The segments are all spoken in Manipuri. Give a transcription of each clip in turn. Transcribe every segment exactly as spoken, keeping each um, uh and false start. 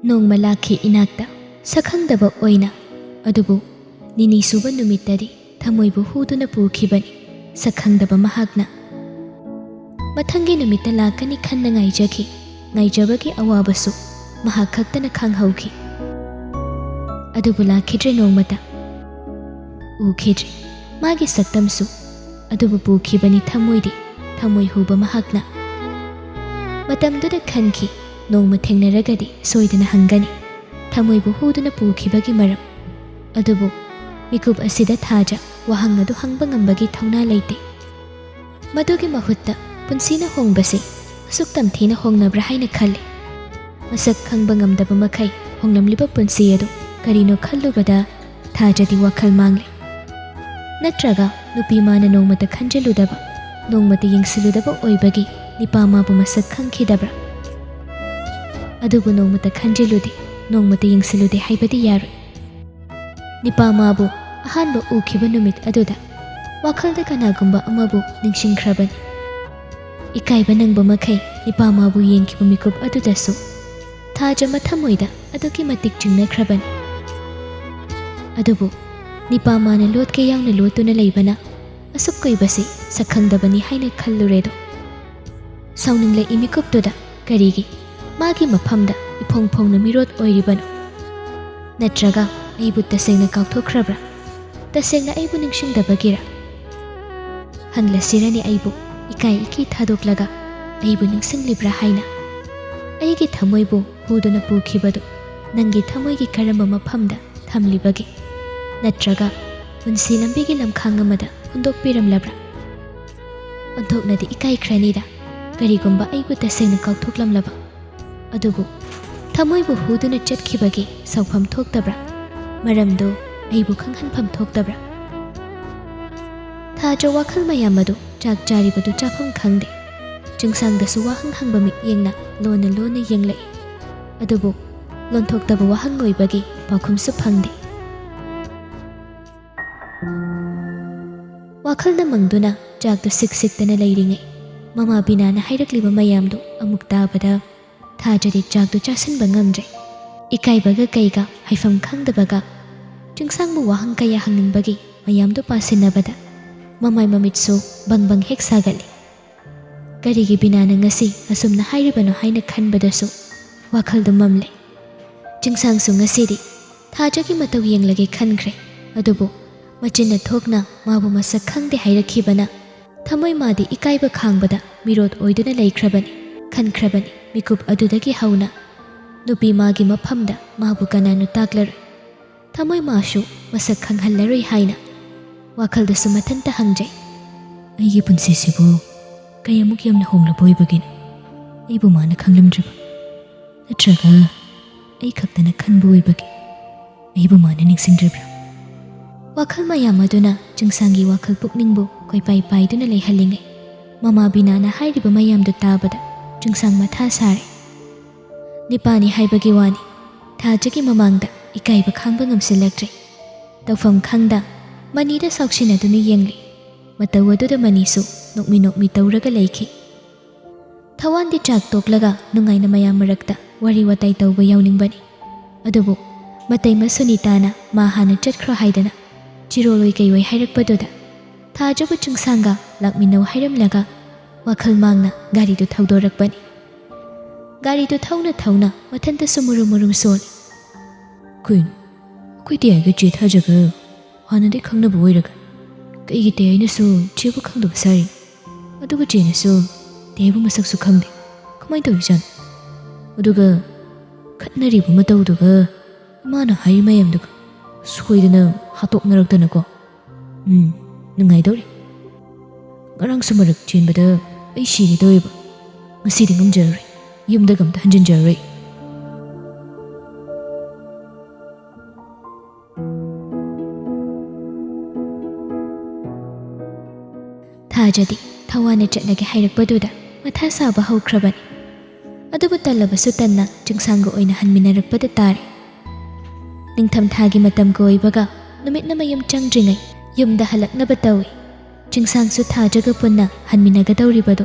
ꯅꯣꯡꯃ ꯂꯥꯛꯈꯤ ꯏꯅꯥꯛꯇ ꯁꯛꯈꯪꯗꯕ ꯑꯣꯏꯅ, ꯑꯗꯨꯕꯨ ꯅꯤꯅꯤ ꯁꯨꯕ ꯅꯨꯃꯤꯠꯇꯗꯤ ꯊꯃꯣꯏꯕꯨ ꯍꯨꯗꯨꯅ ꯄꯨꯈꯤꯕꯅꯤ ꯁꯛꯈꯪꯗꯕ ꯃꯍꯥꯛꯅ꯫ ꯃꯊꯪꯒꯤ ꯅꯨꯃꯤꯠꯇ ꯂꯥꯛꯀꯅꯤ ꯈꯟꯅ ꯉꯥꯏꯖꯈꯤ꯫ ꯉꯥꯏꯖꯕꯒꯤ ꯑꯋꯥꯕꯁꯨ ꯃꯍꯥꯛ ꯈꯛꯇꯅ ꯈꯪꯍꯧꯈꯤ꯫ ꯑꯗꯨꯕꯨ ꯂꯥꯛꯈꯤꯗ꯭ꯔꯦ ꯅꯣꯡꯃꯇ꯫ ꯎꯈꯤꯗ꯭ꯔꯦ ꯃꯥꯒꯤ ꯁꯛꯇꯝꯁꯨ꯫ ꯑꯗꯨꯕꯨ ꯄꯨꯈꯤꯕꯅꯤ ꯊꯃꯣꯏꯗꯤ, ꯊꯃꯣꯏ ꯍꯨꯕ ꯃꯍꯥꯛꯅ꯫ ꯃꯇꯝꯗꯨꯗ ꯈꯟꯈꯤ, ꯅꯣꯡꯃ ꯊꯦꯡꯅꯔꯒꯗꯤ ꯁꯣꯏꯗꯅ ꯍꯪꯒꯅꯤ ꯊꯃꯣꯏꯕꯨ ꯍꯨꯗꯨꯅ ꯄꯨꯈꯤꯕꯒꯤ ꯃꯔꯝ꯫ ꯑꯗꯨꯕꯨ ꯃꯤꯀꯨꯞ ꯑꯁꯤꯗ ꯊꯥꯖ ꯋꯥꯍꯪ ꯑꯗꯨ ꯍꯪꯕ ꯉꯝꯕꯒꯤ ꯊꯧꯅꯥ ꯂꯩꯇꯦ꯫ ꯃꯗꯨꯒꯤ ꯃꯍꯨꯠꯇ ꯄꯨꯟꯁꯤꯅ ꯍꯣꯡꯕꯁꯤ ꯑꯁꯨꯛ ꯇꯝꯊꯤꯅ ꯍꯣꯡꯅꯕ꯭ꯔꯥ ꯍꯥꯏꯅ ꯈꯜꯂꯤ꯫ ꯃꯁꯛ ꯈꯪꯕ ꯉꯝꯗꯕ ꯃꯈꯩ ꯍꯣꯡꯂꯝꯂꯤꯕ ꯄꯨꯟꯁꯤ ꯑꯗꯨ ꯀꯔꯤꯅꯣ ꯈꯜꯂꯨꯕꯗ ꯊꯥꯖꯗꯤ ꯋꯥꯈꯜ ꯃꯥꯡꯂꯦ꯫ ꯅꯠꯇ꯭ꯔꯒ ꯅꯨꯄꯤ ꯃꯥꯅ ꯅꯣꯡꯃꯇ ꯈꯟꯖꯤꯜꯂꯨꯗꯕ, ꯅꯣꯡꯃꯇ ꯌꯦꯡꯁꯤꯜꯂꯨꯗꯕ ꯑꯣꯏꯕꯒꯤ ꯅꯤꯄꯥ ꯃꯥꯕꯨ ꯃꯁꯛ ꯈꯪꯈꯤꯗꯕ꯭ꯔꯥ? ꯑꯗꯨꯕꯨ ꯅꯣꯡꯃꯇ ꯈꯟꯖꯤꯜꯂꯨꯗꯦ, ꯅꯣꯡꯃꯇ ꯌꯦꯡꯁꯤꯜꯂꯨꯗꯦ ꯍꯥꯏꯕꯗꯤ ꯌꯥꯔꯣꯏ꯫ ꯅꯤꯄꯥ ꯃꯥꯕꯨ ꯑꯍꯥꯟꯕ ꯎꯈꯤꯕ ꯅꯨꯃꯤꯠ ꯑꯗꯨꯗ ꯋꯥꯈꯜꯗ ꯀꯅꯥꯒꯨꯝꯕ ꯑꯃꯕꯨ ꯅꯤꯡꯁꯤꯡꯈ꯭ꯔꯕꯅꯤ꯫ ꯏꯀꯥꯏꯕ ꯅꯪꯕ ꯃꯈꯩ ꯅꯤꯄꯥ ꯃꯥꯕꯨ ꯌꯦꯡꯈꯤꯕ ꯃꯤꯀꯨꯞ ꯑꯗꯨꯗꯁꯨ ꯊꯥꯖ ꯃꯊꯃꯣꯏꯗ ꯑꯗꯨꯛꯀꯤ ꯃꯇꯤꯛ ꯆꯤꯡꯅꯈ꯭ꯔꯕꯅꯤ꯫ ꯑꯗꯨꯕꯨ ꯅꯤꯄꯥ ꯃꯥꯅ ꯂꯣꯠꯀꯦ ꯌꯥꯎꯅ ꯂꯣꯠꯇꯨꯅ ꯂꯩꯕꯅ ꯑꯁꯨꯛ ꯀꯨꯏꯕꯁꯤ ꯁꯛꯈꯪꯗꯕꯅꯤ ꯍꯥꯏꯅ ꯈꯜꯂꯨꯔꯦꯗꯣ꯫ ꯁꯥꯎꯅꯤꯡꯂꯛꯏ ꯃꯤꯀꯨꯞꯇꯨꯗ ꯀꯔꯤꯒꯤ ꯃꯥꯒꯤ ꯃꯐꯝꯗ ꯏꯐꯣꯡ ꯐꯣꯡꯅ ꯃꯤꯔꯣꯠ ꯑꯣꯏꯔꯤꯕꯅꯣ? ꯅꯠꯇ꯭ꯔꯒ ꯑꯩꯕꯨ ꯇꯁꯦꯡꯅ ꯀꯥꯎꯊꯣꯛꯈ꯭ꯔꯕ꯭ꯔꯥ? ꯇꯁꯦꯡꯅ ꯑꯩꯕꯨ ꯅꯤꯡꯁꯤꯡꯗꯕꯒꯤꯔ? ꯍꯪꯂꯁꯤꯔꯅꯦ ꯑꯩꯕꯨ ꯏꯀꯥꯏ ꯏꯀꯤ ꯊꯥꯗꯣꯛꯂꯒ ꯑꯩꯕꯨ ꯅꯤꯡꯁꯤꯡꯂꯤꯕ꯭ꯔꯥ ꯍꯥꯏꯅ꯫ ꯑꯩꯒꯤ ꯊꯃꯣꯏꯕꯨ ꯍꯨꯗꯨꯅ ꯄꯨꯈꯤꯕꯗꯨ ꯅꯪꯒꯤ ꯊꯃꯣꯏꯒꯤ ꯀꯔꯝꯕ ꯃꯐꯝꯗ ꯊꯝꯂꯤꯕꯒꯦ? ꯅꯠꯇ꯭ꯔꯒ ꯄꯨꯟꯁꯤ ꯂꯝꯕꯤꯒꯤ ꯂꯝꯈꯥꯡ ꯑꯃꯗ ꯍꯨꯟꯗꯣꯛꯄꯤꯔꯝꯂꯕ꯭ꯔꯥ? ꯑꯣꯟꯊꯣꯛꯅꯗꯤ ꯏꯀꯥꯏꯈ꯭ꯔꯅꯤꯗ, ꯀꯔꯤꯒꯨꯝꯕ ꯑꯩꯕꯨ ꯇꯁꯦꯡꯅ ꯀꯥꯎꯊꯣꯛꯂꯝꯂꯕ꯫ ꯑꯗꯨꯕꯨ ꯊꯃꯣꯏꯕꯨ ꯍꯨꯗꯨꯅ ꯆꯠꯈꯤꯕꯒꯤ ꯁꯥꯎꯐꯝ ꯊꯣꯛꯇꯕ꯭ꯔꯥ? ꯃꯔꯝꯗꯨ ꯑꯩꯕꯨ ꯈꯪꯍꯟꯐꯝ ꯊꯣꯛꯇꯕ꯭ꯔꯥ? ꯊꯥꯖ ꯋꯥꯈꯜ ꯃꯌꯥꯝ ꯑꯗꯨ ꯆꯥꯛ ꯆꯥꯔꯤꯕꯗꯨ ꯆꯥꯐꯝ ꯈꯪꯗꯦ꯫ ꯆꯤꯡꯁꯥꯡꯗꯁꯨ ꯋꯥꯍꯪ ꯍꯪꯕ ꯃꯤꯠꯌꯦꯡꯅ ꯂꯣꯟꯅ ꯂꯣꯟꯅ ꯌꯦꯡꯂꯛꯏ꯫ ꯑꯗꯨꯕꯨ ꯂꯣꯟꯊꯣꯛꯇꯕ ꯋꯥꯍꯪ ꯑꯣꯏꯕꯒꯤ ꯄꯥꯎꯈꯨꯝꯁꯨ ꯐꯪꯗꯦ꯫ ꯋꯥꯈꯜꯅ ꯃꯪꯗꯨꯅ ꯆꯥꯛꯇꯨ ꯁꯤꯛ ꯁꯤꯛꯇꯅ ꯂꯩꯔꯤꯉꯩ, ꯃꯃꯥ ꯕꯤꯅꯥꯅ ꯍꯥꯏꯔꯛꯂꯤꯕ ꯃꯌꯥꯝꯗꯨ ꯑꯃꯨꯛ ꯇꯥꯕꯗ ꯊꯥꯖꯗꯤ ꯆꯥꯛꯇꯨ ꯆꯥꯁꯤꯟꯕ ꯉꯝꯗ꯭ꯔꯦ꯫ ꯏꯀꯥꯏꯕꯒ ꯀꯩꯒ ꯍꯥꯏꯐꯝ ꯈꯪꯗꯕꯒ ꯆꯤꯡꯁꯥꯡꯕꯨ ꯋꯥꯍꯪ ꯀꯌꯥ ꯍꯪꯅꯤꯡꯕꯒꯤ ꯃꯌꯥꯝꯗꯨ ꯄꯥꯁꯤꯟꯅꯕꯗ ꯃꯃꯥꯏ ꯃꯃꯤꯠꯁꯨ ꯕꯪ ꯕꯪ ꯍꯦꯛ ꯁꯥꯒꯠꯂꯤ꯫ ꯀꯔꯤꯒꯤ ꯕꯤꯅꯥꯅ ꯉꯁꯤ ꯑꯁꯨꯝꯅ ꯍꯥꯏꯔꯤꯕꯅꯣ ꯍꯥꯏꯅ ꯈꯟꯕꯗꯁꯨ ꯋꯥꯈꯜꯗꯨ ꯃꯝꯂꯦ꯫ ꯆꯤꯡꯁꯥꯡꯁꯨ ꯉꯁꯤꯗꯤ ꯊꯥꯖꯒꯤ ꯃꯇꯧ ꯌꯦꯡꯂꯒꯦ ꯈꯟꯈ꯭ꯔꯦ꯫ ꯑꯗꯨꯕꯨ ꯃꯆꯤꯟꯅ ꯊꯣꯛꯅ ꯃꯥꯕꯨ ꯃꯁꯛ ꯈꯪꯗꯦ ꯍꯥꯏꯔꯛꯈꯤꯕꯅ ꯊꯃꯣꯏ ꯃꯥꯗꯤ ꯏꯀꯥꯏꯕ ꯈꯥꯡꯕꯗ ꯃꯤꯔꯣꯠ ꯑꯣꯏꯗꯨꯅ ꯂꯩꯈ꯭ꯔꯕꯅꯤ꯫ ꯈꯟꯈ꯭ꯔꯕꯅꯤ ꯃꯤꯀꯨꯞ ꯑꯗꯨꯗꯒꯤ ꯍꯧꯅ ꯅꯨꯄꯤ ꯃꯥꯒꯤ ꯃꯐꯝꯗ ꯃꯥꯕꯨ ꯀꯅꯥꯅꯣ ꯇꯥꯛꯂꯔꯣꯏ꯫ ꯊꯃꯣꯏ ꯃꯥꯁꯨ ꯃꯁꯛ ꯈꯪꯍꯜꯂꯔꯣꯏ ꯍꯥꯏꯅ ꯋꯥꯈꯜꯗꯁꯨ ꯃꯊꯟꯇ ꯍꯪꯖꯩ꯫ ꯑꯩꯒꯤ ꯄꯨꯟꯁꯤꯁꯤꯕꯨ ꯀꯌꯥꯃꯨꯛ ꯌꯥꯝꯅ ꯍꯣꯡꯂꯕ ꯑꯣꯏꯕꯒꯤꯅꯣ? ꯑꯩꯕꯨ ꯃꯥꯅ ꯈꯪꯂꯝꯗ꯭ꯔꯕ? ꯅꯠꯇ꯭ꯔꯒ ꯑꯩ ꯈꯛꯇꯅ ꯈꯟꯕ ꯑꯣꯏꯕꯒꯤ ꯑꯩꯕꯨ ꯃꯥꯅ ꯅꯤꯡꯁꯤꯡꯗ꯭ꯔꯤꯕ꯭ꯔꯥ? ꯋꯥꯈꯜ ꯃꯌꯥꯝ ꯑꯗꯨꯅ ꯆꯤꯡꯁꯥꯡꯒꯤ ꯋꯥꯈꯜ ꯄꯨꯛꯅꯤꯡꯕꯨ ꯀꯣꯏꯄꯥꯏ ꯄꯥꯏꯗꯨꯅ ꯂꯩꯍꯜꯂꯤꯉꯩ ꯃꯃꯥ ꯕꯤꯅꯥꯅ ꯍꯥꯏꯔꯤꯕ ꯃꯌꯥꯝꯗꯨ ꯇꯥꯕꯗ ꯆꯤꯡꯁꯥꯡ ꯃꯊꯥ ꯁꯥꯔꯦ꯫ ꯅꯤꯄꯥꯅꯤ ꯍꯥꯏꯕꯒꯤ ꯋꯥꯅꯤ꯫ ꯊꯥꯖꯒꯤ ꯃꯃꯥꯡꯗ ꯏꯀꯥꯏꯕ ꯈꯥꯡꯕ ꯉꯝꯁꯤꯜꯂꯛꯇ꯭ꯔꯦ꯫ ꯇꯧꯐꯝ ꯈꯪꯗ ꯃꯅꯤꯗ ꯁꯥꯎꯁꯤꯟꯅꯗꯨꯅ ꯌꯦꯡꯂꯤ꯫ ꯃꯇꯧ ꯑꯗꯨꯗ ꯃꯅꯤꯁꯨ ꯅꯣꯛꯃꯤ ꯅꯣꯛꯃꯤ ꯇꯧꯔꯒ ꯂꯩꯈꯤ꯫ ꯊꯋꯥꯟꯗꯤ ꯆꯥꯛ ꯇꯣꯛꯂꯒ ꯅꯨꯡꯉꯥꯏꯅ ꯃꯌꯥꯝ ꯃꯔꯛꯇ ꯋꯥꯔꯤ ꯋꯥꯇꯥꯏ ꯇꯧꯕ ꯌꯥꯎꯅꯤꯡꯕꯅꯤ꯫ ꯑꯗꯨꯕꯨ ꯃꯇꯩꯃ ꯁꯨꯅꯤꯇꯥꯅ ꯃꯥ ꯍꯥꯟꯅ ꯆꯠꯈ꯭ꯔꯣ ꯍꯥꯏꯗꯅ ꯆꯤꯔꯣꯜ ꯑꯣꯏ ꯀꯩ ꯑꯣꯏ ꯍꯥꯏꯔꯛꯄꯗꯨꯗ ꯊꯥꯖꯕ ꯆꯤꯡꯁꯥꯡꯒ ꯂꯥꯛꯃꯤꯟꯅꯧ ꯍꯥꯏꯔꯝꯂꯒ ꯋꯥꯈꯜ ꯃꯥꯡꯅ ꯒꯥꯔꯤꯗꯨ ꯊꯧꯗꯣꯔꯛꯄꯅꯤ꯫ ꯒꯥꯔꯤꯗꯨ ꯊꯧꯅ ꯊꯧꯅ ꯃꯊꯟꯇꯁꯨ ꯃꯨꯔꯨꯝ ꯃꯨꯔꯨꯝ ꯁꯣꯜꯂꯤ꯫ ꯀꯩꯅꯣ, ꯑꯩꯈꯣꯏ ꯇꯦꯌꯥꯏꯒ ꯆꯦ ꯊꯥꯖꯒ ꯍꯥꯟꯅꯗꯤ ꯈꯪꯅꯕ ꯑꯣꯏꯔꯒ ꯀꯩꯒꯤ ꯇꯦꯌꯥꯏꯅꯁꯨ ꯆꯦꯕꯨ ꯈꯪꯗꯕ ꯁꯥꯔꯤ? ꯑꯗꯨꯒ ꯆꯦꯅꯁꯨ ꯇꯦꯌꯥꯏꯕꯨ ꯃꯁꯛꯁꯨ ꯈꯪꯗꯦ꯫ ꯀꯃꯥꯏꯅ ꯇꯧꯔꯤꯖꯥꯠꯅꯣ? ꯑꯗꯨꯒ ꯈꯠꯅꯔꯤꯕ ꯃꯇꯧꯗꯨꯒ ꯏꯃꯥꯅ ꯍꯥꯏꯔꯤ ꯃꯌꯥꯝꯗꯨꯒ ꯁꯣꯏꯗꯅ ꯍꯥꯠꯇꯣꯛꯅꯔꯛꯇꯅꯀꯣ꯫ ꯎꯝ, ꯅꯨꯡꯉꯥꯏꯗꯧꯔꯤ꯫ ꯉꯔꯥꯡꯁꯨ ꯃꯔꯛ ꯆꯦꯟꯕꯗ ꯑꯩ ꯁꯤꯒꯦ ꯇꯧꯋꯦꯕ꯫ ꯉꯁꯤꯗꯤ ꯉꯝꯖꯔꯔꯣꯏ꯫ ꯌꯨꯝꯗꯒ ꯑꯝꯇ ꯍꯟꯖꯤꯟꯖꯔꯔꯣꯏ꯫ ꯊꯥꯖꯗꯤ ꯊꯋꯥꯟꯅ ꯆꯠꯂꯒꯦ ꯍꯥꯏꯔꯛꯄꯗꯨꯗ ꯃꯊꯥ ꯁꯥꯕ ꯍꯧꯈ꯭ꯔꯕꯅꯤ꯫ ꯑꯗꯨꯕꯨ ꯇꯜꯂꯕꯁꯨ ꯇꯟꯅ ꯆꯤꯡꯁꯥꯡꯒ ꯑꯣꯏꯅ ꯍꯟꯃꯤꯟꯅꯔꯛꯄꯗ ꯇꯥꯔꯦ꯫ ꯅꯤꯡꯊꯝꯊꯥꯒꯤ ꯃꯇꯝꯒ ꯑꯣꯏꯕꯒ ꯅꯨꯃꯤꯠꯅ ꯃꯌꯨꯝ ꯆꯪꯗ꯭ꯔꯤꯉꯩ ꯌꯨꯝꯗ ꯍꯜꯂꯛꯅꯕ ꯇꯧꯏ꯫ ꯆꯤꯡꯁꯥꯡꯁꯨ ꯊꯥꯖꯒ ꯄꯨꯟꯅ ꯍꯟꯃꯤꯟꯅꯒꯗꯧꯔꯤꯕꯗꯨ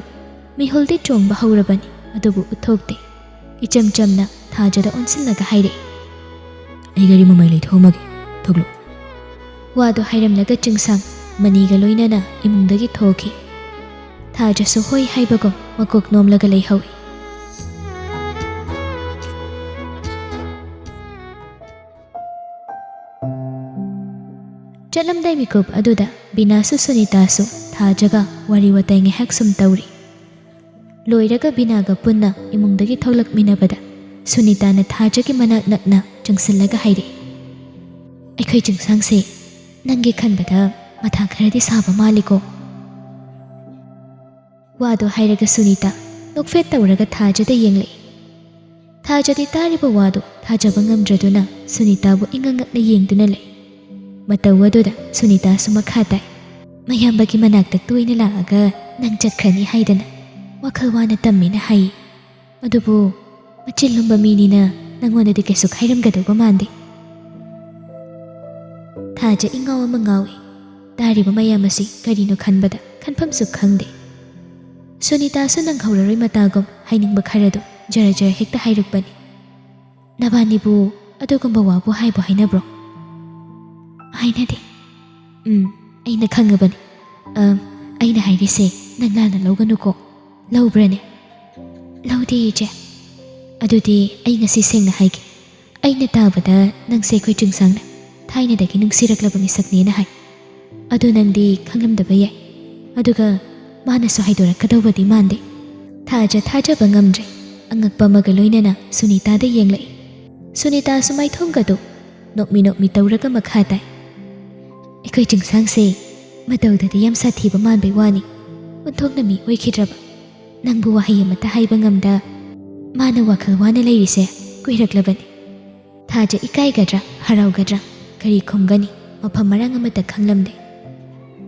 ꯃꯤꯍꯨꯜꯗꯤ ꯆꯣꯡꯕ ꯍꯧꯔꯕꯅꯤ, ꯑꯗꯨꯕꯨ ꯎꯠꯊꯣꯛꯇꯦ꯫ ꯏꯆꯝ ꯆꯝꯅ ꯊꯥꯖꯗ ꯑꯣꯟꯁꯤꯜꯂꯒ ꯍꯥꯏꯔꯛꯏ, "ꯑꯩ ꯒꯥꯔꯤ ꯃꯃꯥꯏ ꯂꯩꯊꯣꯛꯑꯝꯃꯒꯦ, ꯊꯣꯛꯂꯛꯑꯣ꯫" ꯋꯥꯗꯨ ꯍꯥꯏꯔꯝꯂꯒ ꯆꯤꯡꯁꯥꯡ ꯃꯅꯤꯒ ꯂꯣꯏꯅꯅ ꯏꯃꯨꯡꯗꯒꯤ ꯊꯣꯛꯈꯤ꯫ ꯊꯥꯖꯁꯨ ꯍꯣꯏ ꯍꯥꯏꯕꯒꯨꯝ ꯃꯀꯣꯛ ꯅꯣꯝꯂꯒ ꯂꯩꯍꯧꯏ꯫ ꯆꯠꯂꯝꯗꯥꯏ ꯃꯤꯀꯨꯞ ꯑꯗꯨꯗ ꯕꯤꯅꯥꯁꯨ ꯁꯨꯅꯤꯇꯥꯁꯨ ꯊꯥꯖꯒ ꯋꯥꯔꯤ ꯋꯥꯇꯥꯏ ꯉꯥꯏꯍꯥꯛ ꯁꯨꯝ ꯇꯧꯔꯤ꯫ ꯂꯣꯏꯔꯒ ꯕꯤꯅꯥꯒ ꯄꯨꯟꯅ ꯏꯃꯨꯡꯗꯒꯤ ꯊꯣꯛꯂꯛꯃꯤꯟꯅꯕꯗ ꯁꯨꯅꯤꯇꯥꯅ ꯊꯥꯖꯒꯤ ꯃꯅꯥꯛ ꯅꯛꯅ ꯆꯪꯁꯤꯜꯂꯒ ꯍꯥꯏꯔꯛꯏ, "ꯑꯩꯈꯣꯏ ꯆꯤꯡꯁꯥꯡꯁꯦ ꯅꯪꯒꯤ ꯈꯟꯕꯗ ꯃꯊꯥ ꯈꯔꯗꯤ ꯁꯥꯕ ꯃꯥꯜꯂꯤꯀꯣ?" ꯋꯥꯗꯣ ꯍꯥꯏꯔꯒ ꯁꯨꯅꯤꯇꯥ ꯅꯣꯛꯐꯦꯠ ꯇꯧꯔꯒ ꯊꯥꯖꯗ ꯌꯦꯡꯂꯛꯏ꯫ ꯊꯥꯖꯗꯤ ꯇꯥꯔꯤꯕ ꯋꯥꯗꯣ ꯊꯥꯖꯕ ꯉꯝꯗ꯭ꯔꯗꯨꯅ ꯁꯨꯅꯤꯇꯥꯕꯨ ꯏꯉꯛ ꯉꯛꯅ ꯌꯦꯡꯗꯨꯅ ꯂꯩ꯫ ꯃꯇꯧ ꯑꯗꯨꯗ ꯁꯨꯅꯤꯇꯥꯁꯨ ꯃꯈꯥ ꯇꯥꯏ, "ꯃꯌꯥꯝꯕꯒꯤ ꯃꯅꯥꯛꯇ ꯇꯣꯏꯅ ꯂꯥꯛꯑꯒ ꯅꯪ ꯆꯠꯈ꯭ꯔꯅꯤ ꯍꯥꯏꯗꯅ ꯋꯥꯈꯜ ꯋꯥꯅ ꯇꯝꯃꯤꯅ ꯍꯥꯏ꯫ ꯑꯗꯨꯕꯨ ꯃꯆꯤꯟ ꯂꯨꯝꯕ ꯃꯤꯅꯤꯅ ꯅꯪꯉꯣꯟꯗꯗꯤ ꯀꯩꯁꯨ ꯍꯥꯏꯔꯝꯒꯗꯧꯕ ꯃꯥꯟꯗꯦ꯫" ꯊꯥꯖ ꯏꯉꯥꯎ ꯑꯃ ꯉꯥꯎꯏ꯫ ꯇꯥꯔꯤꯕ ꯃꯌꯥꯝ ꯑꯁꯤ ꯀꯔꯤꯅꯣ ꯈꯟꯕꯗ ꯈꯟꯐꯝꯁꯨ ꯈꯪꯗꯦ꯫ ꯁꯨꯅꯤꯇꯥꯁꯨ ꯅꯪꯍꯧꯔꯔꯣꯏ ꯃꯇꯥꯒꯨꯝ ꯍꯥꯏꯅꯤꯡꯕ ꯈꯔꯗꯨ ꯖꯔ ꯖꯔ ꯍꯦꯛꯇ ꯍꯥꯏꯔꯛꯄꯅꯤ꯫ "ꯅꯕꯥꯅꯤꯕꯨ ꯑꯗꯨꯒꯨꯝꯕ ꯋꯥꯕꯨ ꯍꯥꯏꯕꯨ ꯍꯥꯏꯅꯕ꯭ꯔꯣ?" "ꯍꯥꯏꯅꯗꯦ꯫" "ꯎꯝ, ꯑꯩꯅ ꯈꯪꯉꯕꯅꯤ꯫ ꯑꯝ, ꯑꯩꯅ ꯍꯥꯏꯔꯤꯁꯦ ꯅꯪ ꯂꯥꯟꯅ ꯂꯧꯒꯅꯨꯀꯣ꯫" "ꯂꯧꯕ꯭ꯔꯅꯦ?" "ꯂꯧꯗꯦ, ꯏꯆꯦ꯫" "ꯑꯗꯨꯗꯤ ꯑꯩ ꯉꯁꯤ ꯁꯦꯡꯅ ꯍꯥꯏꯒꯦ꯫ ꯑꯩꯅ ꯇꯥꯕꯗ ꯅꯪꯁꯦ ꯑꯩꯈꯣꯏ ꯆꯤꯡꯁꯥꯡꯅ ꯊꯥꯏꯅꯗꯒꯤ ꯅꯨꯡꯁꯤꯔꯛꯂꯕ ꯃꯤꯁꯛꯅꯦꯅ ꯍꯥꯏ꯫ ꯑꯗꯨ ꯅꯪꯗꯤ ꯈꯪꯂꯝꯗꯕ ꯌꯥꯏ꯫ ꯑꯗꯨꯒ ꯃꯥꯅꯁꯨ ꯍꯥꯏꯗꯣꯔꯛꯀꯗꯧꯕꯗꯤ ꯃꯥꯟꯗꯦ꯫" ꯊꯥꯖ ꯊꯥꯖꯕ ꯉꯝꯗ꯭ꯔꯦ꯫ ꯑꯉꯛꯄ ꯑꯃꯒ ꯂꯣꯏꯅꯅ ꯁꯨꯅꯤꯇꯥꯗ ꯌꯦꯡꯂꯛꯏ꯫ ꯁꯨꯅꯤꯇꯥꯁꯨ ꯃꯥꯏꯊꯣꯡꯒꯗꯨ ꯅꯣꯛꯃꯤ ꯅꯣꯛꯃꯤ ꯇꯧꯔꯒ ꯃꯈꯥ ꯇꯥꯏ, "ꯑꯩꯈꯣꯏ ꯆꯤꯡꯁꯥꯡꯁꯦ ꯃꯇꯧꯗꯗꯤ ꯌꯥꯝ ꯁꯥꯊꯤꯕ ꯃꯥꯟꯕꯩ ꯋꯥꯅꯤ, ꯑꯣꯟꯊꯣꯛꯅ ꯃꯤ ꯑꯣꯏꯈꯤꯗ꯭ꯔꯕ꯫ ꯅꯪꯕꯨ ꯋꯥꯍꯩ ꯑꯃꯠꯇ ꯍꯥꯏꯕ ꯉꯝꯗ ꯃꯥꯅ ꯋꯥꯈꯜ ꯋꯥꯅ ꯂꯩꯔꯤꯁꯦ ꯀꯨꯏꯔꯛꯂꯕꯅꯤ꯫" ꯊꯥꯖ ꯏꯀꯥꯏꯒꯗ꯭ꯔꯥ, ꯍꯔꯥꯎꯒꯗ꯭ꯔꯥ, ꯀꯔꯤ ꯈꯨꯝꯒꯅꯤ? ꯃꯐꯝ ꯃꯔꯥꯡ ꯑꯃꯠꯇ ꯈꯪꯂꯝꯗꯦ꯫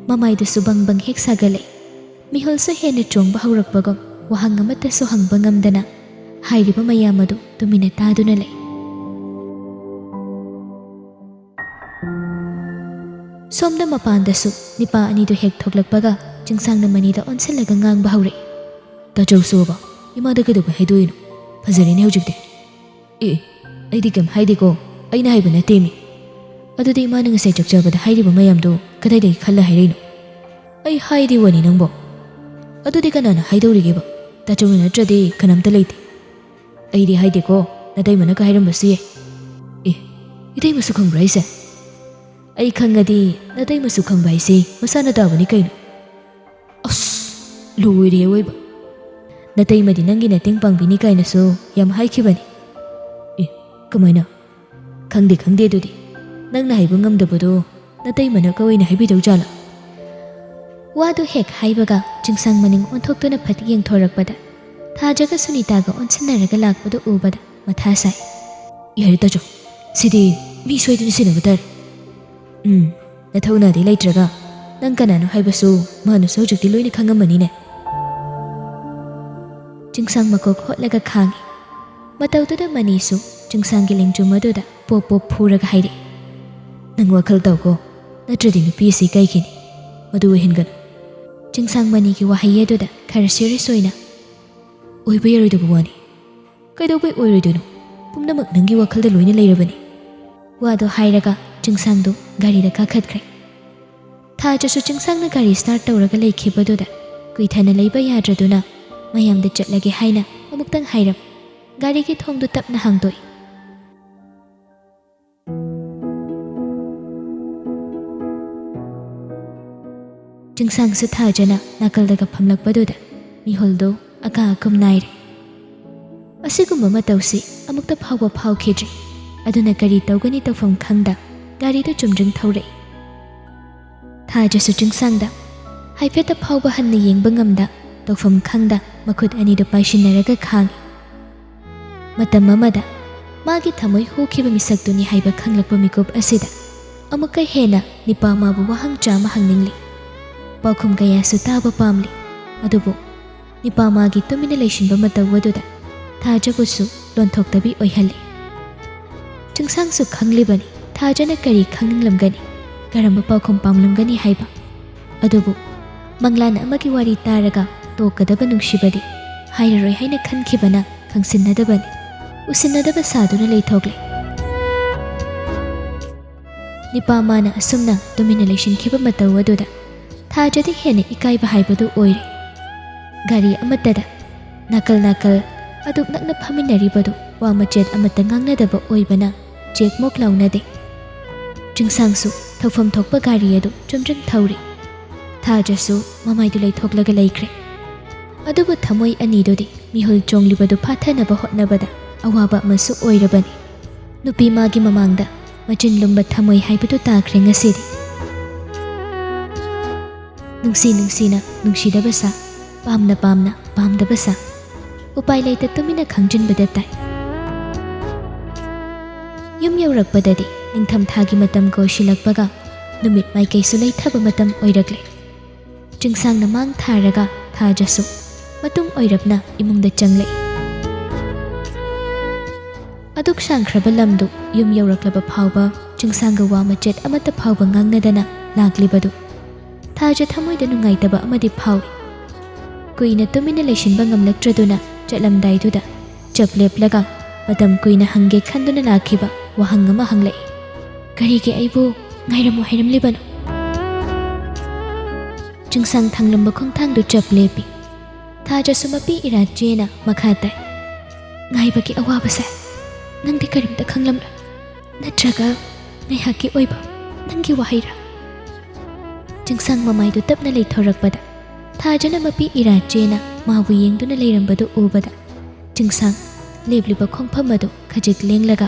ꯃꯃꯥꯏꯗꯨꯁꯨ ꯕꯪ ꯕꯪ ꯍꯦꯛ ꯁꯥꯒꯠꯂꯛꯏ꯫ ꯃꯤꯍꯨꯜꯁꯨ ꯍꯦꯟꯅ ꯆꯣꯡꯕ ꯍꯧꯔꯛꯄꯒꯨꯝ ꯋꯥꯍꯪ ꯑꯃꯠꯇꯁꯨ ꯍꯪꯕ ꯉꯝꯗꯅ ꯍꯥꯏꯔꯤꯕ ꯃꯌꯥꯝ ꯑꯗꯨ ꯇꯨꯃꯤꯟꯅ ꯇꯥꯗꯨꯅ ꯂꯩ꯫ ꯁꯣꯝꯗ ꯃꯄꯥꯟꯗꯁꯨ ꯅꯤꯄꯥ ꯑꯅꯤꯗꯨ ꯍꯦꯛ ꯊꯣꯛꯂꯛꯄꯒ ꯆꯤꯡꯁꯥꯡꯅ ꯃꯅꯤꯗ ꯑꯣꯟꯁꯤꯜꯂꯒ ꯉꯥꯡꯕ ꯍꯧꯔꯛꯏ꯫ "ꯇꯥꯆꯧꯁꯨꯕ, ꯏꯃꯥꯗ ꯀꯩꯗꯧꯕꯩ ꯍꯥꯏꯗꯣꯛꯏꯅꯣ? ꯐꯖꯔꯦꯅꯦ ꯍꯧꯖꯤꯛꯇꯤ꯫" ꯑꯦ, ꯑꯩꯗꯤ ꯀꯩꯝ ꯍꯥꯏꯗꯦꯀꯣ, ꯑꯩꯅ ꯍꯥꯏꯕ ꯅꯠꯇꯦꯃꯤ꯫ ꯑꯗꯨꯗꯤ ꯏꯃꯥꯅ ꯉꯁꯥꯏ ꯆꯥꯛ ꯆꯥꯕꯗ ꯍꯥꯏꯔꯤꯕ ꯃꯌꯥꯝꯗꯣ ꯀꯗꯥꯏꯗꯒꯤ ꯈꯜꯂ ꯍꯥꯏꯔꯛꯏꯅꯣ? ꯑꯩ ꯍꯥꯏꯗꯤ ꯋꯥꯅꯤ ꯅꯪꯕꯣ꯫ ꯑꯗꯨꯗꯤ ꯀꯅꯥꯅ ꯍꯥꯏꯗꯧꯔꯤꯒꯦꯕ? ꯇꯥꯆꯧꯅ ꯅꯠꯇ꯭ꯔꯗꯤ ꯀꯅꯥꯝꯇ ꯂꯩꯇꯦ꯫ ꯑꯩꯗꯤ ꯍꯥꯏꯗꯦꯀꯣ, ꯅꯇꯩꯃꯅꯒ ꯍꯥꯏꯔꯝꯕꯁꯨ ꯌꯥꯏ꯫ ꯑꯦ, ꯏꯇꯩꯃꯁꯨ ꯈꯪꯕ꯭ꯔꯥ ꯍꯥꯏꯁꯦ? ꯑꯩ ꯈꯪꯉꯗꯤ ꯅꯇꯩꯃꯁꯨ ꯈꯪꯕ ꯍꯥꯏꯁꯦ ꯃꯁꯥꯅ ꯇꯥꯕꯅꯤ ꯀꯩꯅꯣ꯫ ꯑꯁ, ꯂꯣꯏꯔꯦ ꯑꯋꯣꯏꯕ꯫ ꯅꯇꯩꯃꯗꯤ ꯅꯪꯒꯤ ꯅꯇꯦꯡ ꯄꯥꯡꯕꯤꯅꯤ ꯀꯥꯏꯅꯁꯨ ꯌꯥꯝ ꯍꯥꯏꯈꯤꯕꯅꯤ꯫ ꯑꯦ, ꯀꯃꯥꯏꯅ? ꯈꯪꯗꯦ, ꯈꯪꯗꯦ ꯑꯗꯨꯗꯤ꯫ ꯅꯪꯅ ꯍꯥꯏꯕ ꯉꯝꯗꯕꯗꯣ ꯅꯇꯩꯃꯅ ꯀꯃꯥꯏꯅ ꯍꯥꯏꯕꯤꯗꯧ ꯖꯥꯠꯂꯥ? ꯋꯥꯗꯨ ꯍꯦꯛ ꯍꯥꯏꯕꯒ ꯆꯤꯡꯁꯥꯡ ꯃꯅꯤꯡ ꯑꯣꯟꯊꯣꯛꯇꯨꯅ ꯐꯠ ꯌꯦꯡꯊꯣꯔꯛꯄꯗ ꯊꯥꯖꯒ ꯁꯨꯅꯤꯇꯥꯒ ꯑꯣꯟꯁꯤꯟꯅꯔꯒ ꯂꯥꯛꯄꯗꯨ ꯎꯕꯗ ꯃꯊꯥ ꯁꯥꯏ꯫ ꯌꯥꯔꯦ ꯇꯥꯆꯧ, ꯁꯤꯗꯤ ꯃꯤ ꯁꯣꯏꯗꯅ ꯁꯤꯟꯅꯕ ꯇꯥꯔꯦ꯫ ꯎꯝ, ꯅꯊꯧꯅꯥꯗꯤ ꯂꯩꯇ꯭ꯔꯒ ꯅꯪ ꯀꯅꯥꯅꯣ ꯍꯥꯏꯕꯁꯨ ꯃꯥꯅꯁꯨ ꯍꯧꯖꯤꯛꯇꯤ ꯂꯣꯏꯅ ꯈꯪꯉꯝꯃꯅꯤꯅꯦ꯫ ꯆꯤꯡꯁꯥꯡ ꯃꯀꯣꯛ ꯍꯣꯠꯂꯒ ꯈꯥꯡꯉꯤ꯫ ꯃꯇꯧꯗꯨꯗ ꯃꯅꯤꯁꯨ ꯆꯤꯡꯁꯥꯡꯒꯤ ꯂꯦꯡꯖꯨꯝ ꯑꯗꯨꯗ ꯄꯣꯞ ꯄꯣꯞ ꯐꯨꯔꯒ ꯍꯥꯏꯔꯛꯏ, "ꯅꯪ ꯋꯥꯈꯜ ꯇꯧꯀꯣ, ꯅꯠꯇ꯭ꯔꯗꯤ ꯅꯨꯄꯤ ꯑꯁꯤ ꯀꯥꯏꯈꯤꯅꯤ꯫ ꯃꯗꯨ ꯑꯣꯏꯍꯟꯒꯅꯨ꯫" ꯆꯤꯡꯁꯥꯡ ꯃꯅꯤꯒꯤ ꯋꯥꯍꯩ ꯑꯗꯨꯗ ꯈꯔ ꯁꯤꯔꯤꯌꯁ ꯑꯣꯏꯅ, "ꯑꯣꯏꯕ ꯌꯥꯔꯣꯏꯗꯕ ꯋꯥꯅꯤ꯫ ꯀꯩꯗꯧꯕꯩ ꯑꯣꯏꯔꯣꯏꯗꯣꯏꯅꯣ? ꯄꯨꯝꯅꯃꯛ ꯅꯪꯒꯤ ꯋꯥꯈꯜꯗ ꯂꯣꯏꯅ ꯂꯩꯔꯕꯅꯤ꯫" ꯋꯥꯗꯣ ꯍꯥꯏꯔꯒ ꯆꯤꯡꯁꯥꯡꯗꯨ ꯒꯥꯔꯤꯗ ꯀꯥꯈꯠꯈ꯭ꯔꯦ꯫ ꯊꯥꯖꯁꯨ ꯆꯤꯡꯁꯥꯡꯅ ꯒꯥꯔꯤ ꯁ꯭ꯇꯥꯔꯠ ꯇꯧꯔꯒ ꯂꯩꯈꯤꯕꯗꯨꯗ ꯀꯨꯏꯊꯅ ꯂꯩꯕ ꯌꯥꯗ꯭ꯔꯗꯨꯅ ꯃꯌꯥꯝꯗ ꯆꯠꯂꯒꯦ ꯍꯥꯏꯅ ꯑꯃꯨꯛꯇꯪ ꯍꯥꯏꯔꯝ ꯒꯥꯔꯤꯒꯤ ꯊꯣꯡꯗꯨ ꯇꯞꯅ ꯍꯥꯡꯗꯣꯛꯏ꯫ ꯆꯤꯡꯁꯥꯡꯁꯨ ꯊꯥꯖꯅ ꯅꯥꯀꯜꯗꯒ ꯐꯝꯂꯛꯄꯗꯨꯗ ꯃꯤꯍꯨꯜꯗꯨ ꯑꯀꯥ ꯑꯀꯨꯝ ꯅꯥꯏꯔꯦ꯫ ꯑꯁꯤꯒꯨꯝꯕ ꯃꯇꯧꯁꯤ ꯑꯃꯨꯛꯇ ꯐꯥꯎꯕ ꯐꯥꯎꯈꯤꯗ꯭ꯔꯤ꯫ ꯑꯗꯨꯅ ꯀꯔꯤ ꯇꯧꯒꯅꯤ ꯇꯧꯐꯝ ꯈꯪꯗ ꯒꯥꯔꯤꯗꯨ ꯆꯨꯝꯗ꯭ꯔꯤꯡ ꯊꯧꯔꯛꯏ꯫ ꯊꯥꯖꯁꯨ ꯆꯤꯡꯁꯥꯡꯗ ꯍꯥꯏꯐꯦꯠꯇ ꯐꯥꯎꯕ ꯍꯟꯅ ꯌꯦꯡꯕ ꯉꯝꯗ ꯇꯧꯐꯝ ꯈꯪꯗ ꯃꯈꯨꯠ ꯑꯅꯤꯗꯨ ꯄꯥꯏꯁꯤꯟꯅꯔꯒ ꯈꯥꯡꯏ꯫ ꯃꯇꯝ ꯑꯃꯗ ꯃꯥꯒꯤ ꯊꯃꯣꯏ ꯍꯨꯈꯤꯕ ꯃꯤꯁꯛꯇꯨꯅꯤ ꯍꯥꯏꯕ ꯈꯪꯂꯛꯄ ꯃꯤꯀꯨꯞ ꯑꯁꯤꯗ ꯑꯃꯨꯛꯀ ꯍꯦꯟꯅ ꯅꯤꯄꯥ ꯃꯥꯕꯨ ꯋꯥꯍꯪ ꯆꯥꯝꯃ ꯍꯪꯅꯤꯡꯂꯤ꯫ ꯄꯥꯎꯈꯨꯝ ꯀꯌꯥꯁꯨ ꯇꯥꯕ ꯄꯥꯝꯂꯤ꯫ ꯑꯗꯨꯕꯨ ꯅꯤꯄꯥ ꯃꯥꯒꯤ ꯇꯨꯃꯤꯟꯅ ꯂꯩꯁꯤꯟꯕ ꯃꯇꯧ ꯑꯗꯨꯗ ꯊꯥꯖꯕꯨꯁꯨ ꯂꯣꯟꯊꯣꯛꯇꯕꯤ ꯑꯣꯏꯍꯜꯂꯤ꯫ ꯆꯤꯡꯁꯥꯡꯁꯨ ꯈꯪꯂꯤꯕꯅꯤ ꯊꯥꯖꯅ ꯀꯔꯤ ꯈꯪꯅꯤꯡꯂꯝꯒꯅꯤ, ꯀꯔꯝꯕ ꯄꯥꯎꯈꯨꯝ ꯄꯥꯝꯂꯝꯒꯅꯤ ꯍꯥꯏꯕ꯫ ꯑꯗꯨꯕꯨ ꯃꯪꯂꯥꯟ ꯑꯃꯒꯤ ꯋꯥꯔꯤ ꯇꯥꯔꯒ ꯇꯣꯛꯀꯗꯕ ꯅꯨꯡꯁꯤꯕꯗꯤ ꯍꯥꯏꯔꯔꯣꯏ ꯍꯥꯏꯅ ꯈꯟꯈꯤꯕꯅ ꯈꯪꯁꯤꯟꯅꯗꯕꯅꯤ꯫ ꯎꯁꯤꯟꯅꯗꯕ ꯁꯥꯗꯨꯅ ꯂꯩꯊꯣꯛꯂꯦ꯫ ꯅꯤꯄꯥ ꯃꯥꯅ ꯑꯁꯨꯝꯅ ꯇꯨꯃꯤꯟꯅ ꯂꯩꯁꯤꯟꯈꯤꯕ ꯃꯇꯧ ꯑꯗꯨꯗ ꯊꯥꯖꯗꯤ ꯍꯦꯟꯅ ꯏꯀꯥꯏꯕ ꯍꯥꯏꯕꯗꯨ ꯑꯣꯏꯔꯦ꯫ ꯒꯥꯔꯤ ꯑꯃꯠꯇꯗ ꯅꯥꯀꯜ ꯅꯥꯀꯜ ꯑꯗꯨꯛ ꯅꯛꯅ ꯐꯝꯃꯤꯟꯅꯔꯤꯕꯗꯨ ꯋꯥ ꯃꯆꯦꯠ ꯑꯃꯠꯇ ꯉꯥꯡꯅꯗꯕ ꯑꯣꯏꯕꯅ ꯆꯦꯛꯃꯣꯛ ꯂꯥꯎꯅꯗꯦ꯫ ꯆꯤꯡꯁꯥꯡꯁꯨ ꯊꯧꯐꯝ ꯊꯣꯛꯄ ꯒꯥꯔꯤ ꯑꯗꯨ ꯆꯨꯝꯗ꯭ꯔꯤꯡ ꯊꯧꯔꯤ꯫ ꯊꯥꯖꯁꯨ ꯃꯃꯥꯏꯗꯨ ꯂꯩꯊꯣꯛꯂꯒ ꯂꯩꯈ꯭ꯔꯦ꯫ ꯑꯗꯨꯕꯨ ꯊꯃꯣꯏ ꯑꯅꯤꯗꯨꯗꯤ ꯃꯤꯍꯨꯜ ꯆꯣꯡꯂꯤꯕꯗꯨ ꯐꯥꯊꯅꯕ ꯍꯣꯠꯅꯕꯗ ꯑꯋꯥꯕ ꯑꯃꯁꯨ ꯑꯣꯏꯔꯕꯅꯤ꯫ ꯅꯨꯄꯤ ꯃꯥꯒꯤ ꯃꯃꯥꯡꯗ ꯃꯆꯤꯟ ꯂꯨꯝꯕ ꯊꯃꯣꯏ ꯍꯥꯏꯕꯗꯨ ꯇꯥꯈ꯭ꯔꯦ ꯉꯁꯤꯗꯤ꯫ ꯅꯨꯡꯁꯤ ꯅꯨꯡꯁꯤꯅ ꯅꯨꯡꯁꯤꯗꯕ ꯁꯥ, ꯄꯥꯝꯅ ꯄꯥꯝꯅ ꯄꯥꯝꯗꯕ ꯁꯥ, ꯎꯄꯥꯏ ꯂꯩꯇ ꯇꯨꯃꯤꯟꯅ ꯈꯪꯖꯤꯟꯕꯗ ꯇꯥꯏ꯫ ꯌꯨꯝ ꯌꯧꯔꯛꯄꯗꯗꯤ ꯅꯤꯡꯊꯝꯊꯥꯒꯤ ꯃꯇꯝ ꯀꯣꯏꯁꯤꯜꯂꯛꯄꯒ ꯅꯨꯃꯤꯠ ꯃꯥꯏꯀꯩꯁꯨ ꯂꯩꯊꯕ ꯃꯇꯝ ꯑꯣꯏꯔꯛꯂꯦ꯫ ꯆꯤꯡꯁꯥꯡꯅ ꯃꯥꯡ ꯊꯥꯔꯒ ꯊꯥꯖꯁꯨ ꯃꯇꯨꯡ ꯑꯣꯏꯔꯞꯅ ꯏꯃꯨꯡꯗ ꯆꯪꯂꯛꯏ꯫ ꯑꯗꯨꯛ ꯁꯥꯡꯈ꯭ꯔꯕ ꯂꯝꯗꯨ ꯌꯨꯝ ꯌꯧꯔꯛꯂꯕ ꯐꯥꯎꯕ ꯆꯤꯡꯁꯥꯡꯒ ꯋꯥ ꯃꯆꯦꯠ ꯑꯃꯠꯇ ꯐꯥꯎꯕ ꯉꯥꯡꯅꯗꯅ ꯂꯥꯛꯂꯤꯕꯗꯨ ꯊꯥꯖ ꯊꯃꯣꯏꯗ ꯅꯨꯡꯉꯥꯏꯇꯕ ꯑꯃꯗꯤ ꯐꯥꯎꯏ꯫ ꯀꯨꯏꯅ ꯇꯨꯃꯤꯟꯅ ꯂꯩꯁꯤꯟꯕ ꯉꯝꯂꯛꯇ꯭ꯔꯗꯨꯅ ꯆꯠꯂꯝꯗꯥꯏꯗꯨꯗ ꯆꯞ ꯂꯦꯞꯂꯒ ꯃꯇꯝ ꯀꯨꯏꯅ ꯍꯪꯒꯦ ꯈꯟꯗꯨꯅ ꯂꯥꯛꯈꯤꯕ ꯋꯥꯍꯪ ꯑꯃ ꯍꯪꯂꯛꯏ꯫ "ꯀꯔꯤꯒꯤ ꯑꯩꯕꯨ ꯉꯥꯏꯔꯝꯃꯨ ꯍꯥꯏꯔꯝꯂꯤꯕꯅꯣ?" ꯆꯤꯡꯁꯥꯡ ꯊꯥꯡꯂꯝꯕ ꯈꯣꯡꯊꯥꯡꯗꯨ ꯆꯞ ꯂꯦꯞꯄꯤ꯫ ꯊꯥꯖꯁꯨ ꯃꯄꯤ ꯏꯔꯥ ꯆꯦꯅ ꯃꯈꯥ ꯇꯥꯏ꯫ "ꯉꯥꯏꯕꯒꯤ ꯑꯋꯥꯕꯁꯦ ꯅꯪꯗꯤ ꯀꯔꯤꯝꯇ ꯈꯪꯂꯝꯂꯣꯏ꯫ ꯅꯠꯇ꯭ꯔꯒ ꯉꯥꯏꯍꯥꯛꯀꯤ ꯑꯣꯏꯕ ꯅꯪꯒꯤ ꯋꯥꯍꯩꯔꯥ?" ꯆꯤꯡꯁꯥꯡ ꯃꯃꯥꯏꯗꯨ ꯇꯞꯅ ꯂꯩꯊꯣꯔꯛꯄꯗ ꯊꯥꯖꯅ ꯃꯄꯤ ꯏꯔꯥ ꯆꯦꯅ ꯃꯥꯕꯨ ꯌꯦꯡꯗꯨꯅ ꯂꯩꯔꯝꯕꯗꯨ ꯎꯕꯗ ꯆꯤꯡꯁꯥꯡ ꯂꯦꯞꯂꯤꯕ ꯈꯣꯡꯐꯝ ꯑꯗꯨ ꯈꯖꯤꯛ ꯂꯦꯡꯂꯒ